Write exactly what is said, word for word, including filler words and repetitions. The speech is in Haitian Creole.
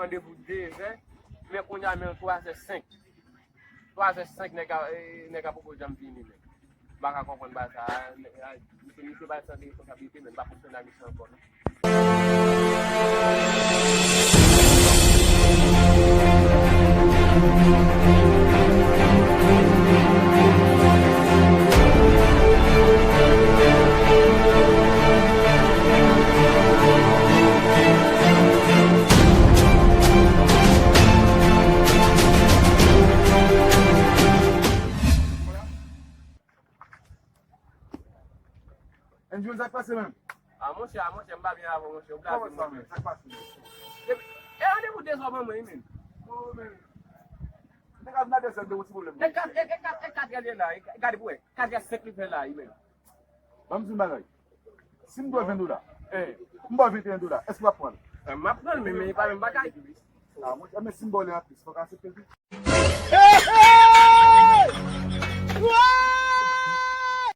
Randevou de zè, men kounye a men twa zè senk. Twa zè senk nèg a, eh, nèg a poko janm vini, men. M pa ka konprann bagay sa a, nèg a, misye, misye pa santi responsabilite, men m pa fonksyone ak misye ankò, non. Angel, sa k pase, menm? A, monchè, a, monchè, m pa byen avè w, monchè. Ou blaze, monchè. Sa k pase, menm? E, e randevou de zè ban mwen, wi, menm. Non, menm. Nèg ap nan de zè de yon ti pwoblèm. E kat, e, e kat, e kat gade la, e gade pou wè. Kat gade senk li fè la, wi, menm. Ban m di yon bagay. Si m dwe ven dola, m ba w venteyen dola, èske w ap pran l? E, m ap pran l, men, men e pa menm bagay. A, monchè, men si m ba w li anplis, fò w ka aksepte l tou.